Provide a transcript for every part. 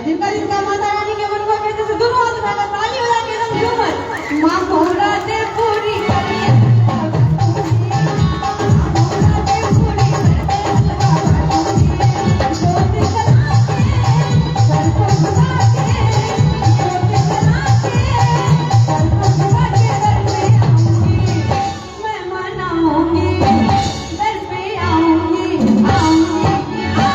जिनका जिनका माता रानी के बनबऽ के छै से दुनू हाथ उठा कऽ ताली बजा के एकदम झूमर। माँ मोरा दे पूरी करिए मैं मनाऊंगी दर पे आऊंगी आऊंगी आ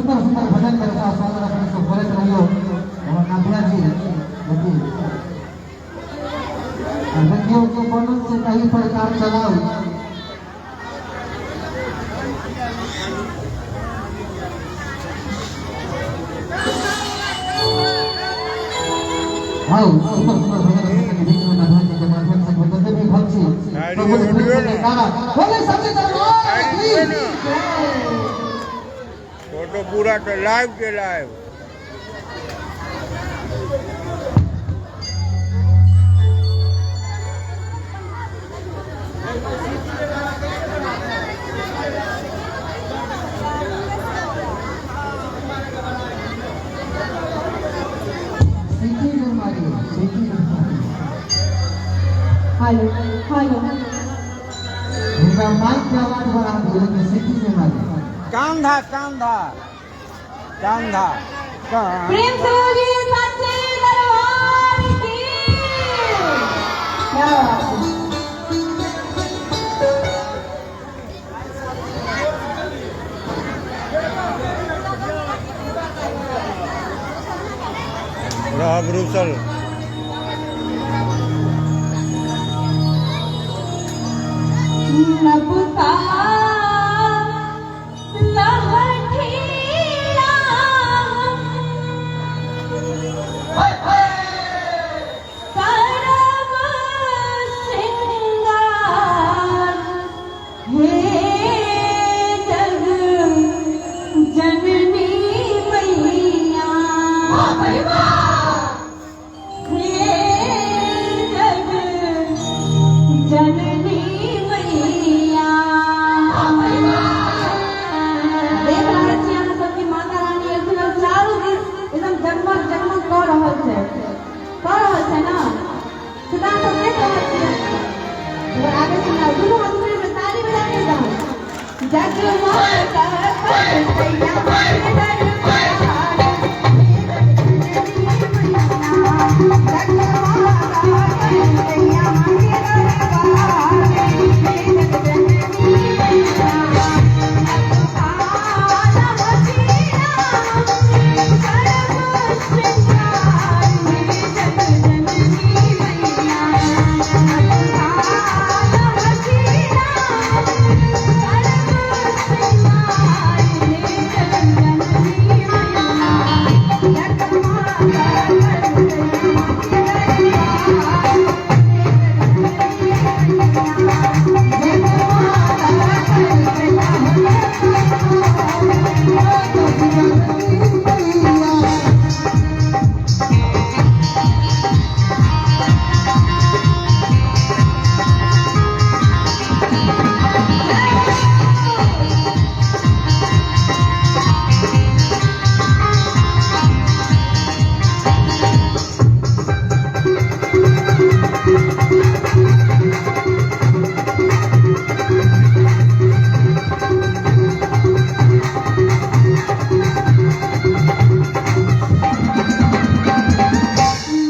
सुंदर सुंदर भजन के साथ साथ अपने सब करैत रहियो। हमर नाभिया जी देखी देखियो के बनल से कहीं प्रकार चलाओ। हाँ, सुंदर सुंदर भजन अपने के बीच में नाभिया जी के माध्यम से बदलते भी भक्त छी प्रभु प्रेम से जयकारा बोले सच्चे दरबार की जय। फोटो पूरा के लाइव के लाइव। सीटी नहीं मारी, सीटी नहीं मारी। हेलो हेलो, हिनका माइक के आवाज बढ़ा दियौ लेकिन सीटी नहीं मारी। कांधा कांधा कांधा कां- प्रेम से बोलिए सच्चे दरबार की। क्या बात है। रहब रुसल। नबका लहठिया करब श्रृंगार हे जग जननी मैया, हे जग जननी मैया। देख रहल छी अहाँ सबके माता रानी एलखिन और चारू दिस एकदम जगमग जगमग कऽ रहल छै, कऽ रहल छै ना? से तऽ अहाँ सब देख रहल छियै। और आगे सुनाउ, दुनू हाथ में ताली बजा के जाउ। जगमग करैया दरबार, हे जग जननी मैया। जगमग करैया दरबार, हे जग जननी मैया।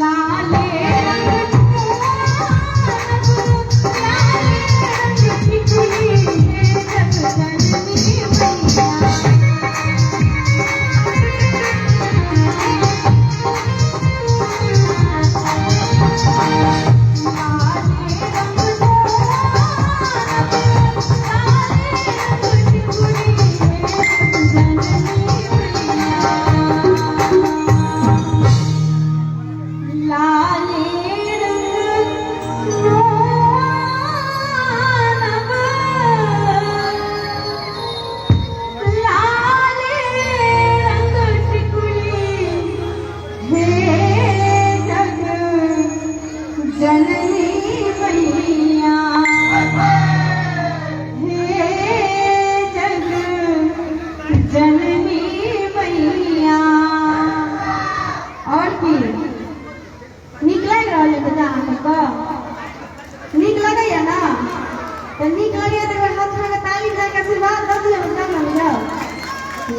लाले रंग लाले रंग टिकुली हे जग जननी मैया। लाले रंग लाले रंग टिकुली हे जग जननी मैया। लाले रंग लाले रंग टिकुली हे जग जननी मैया, हे जग जननी मैया। और की नीक लागि रहल है बेटा अहाँ सबके? नीक लगैया ना? तऽ नीक लगैया तऽ एक बेर हाथ उठा कऽ ताली बजा कऽ आशीर्वाद दऽ दियौ। सब लग जाउ।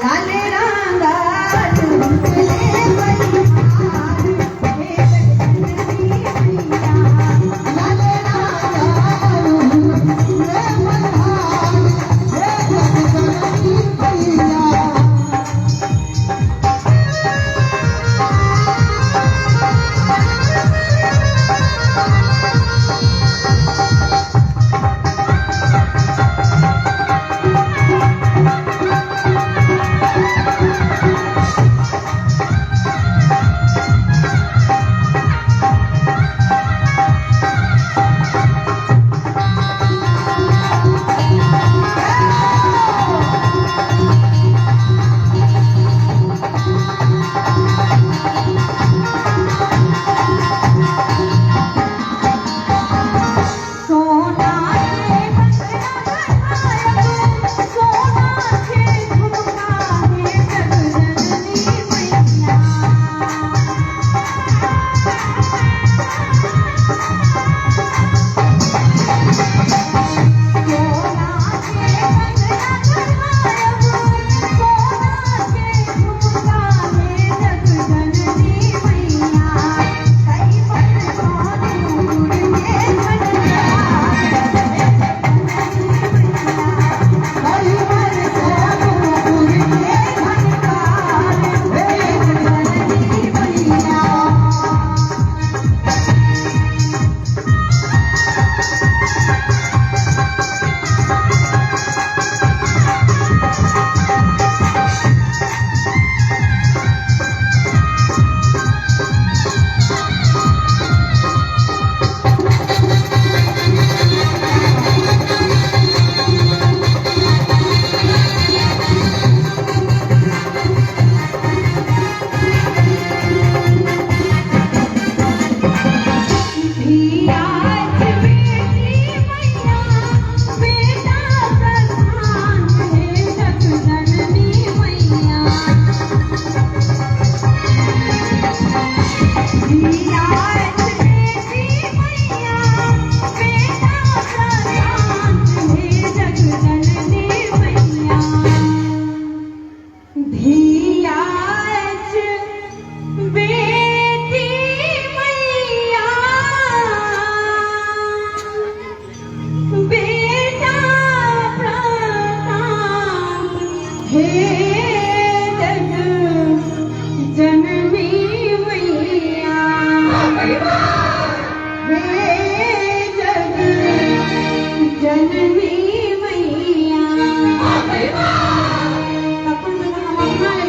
लाले रंग ले बलिहार हे जग जननी मैया। लाले रंग ले मल्हार, हे जग जननी मैया।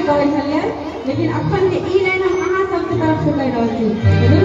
नहि कहै छलियै, लेकिन अखन के ई लाइन हम अहाँ सबके तरफ से कहि रहल छी।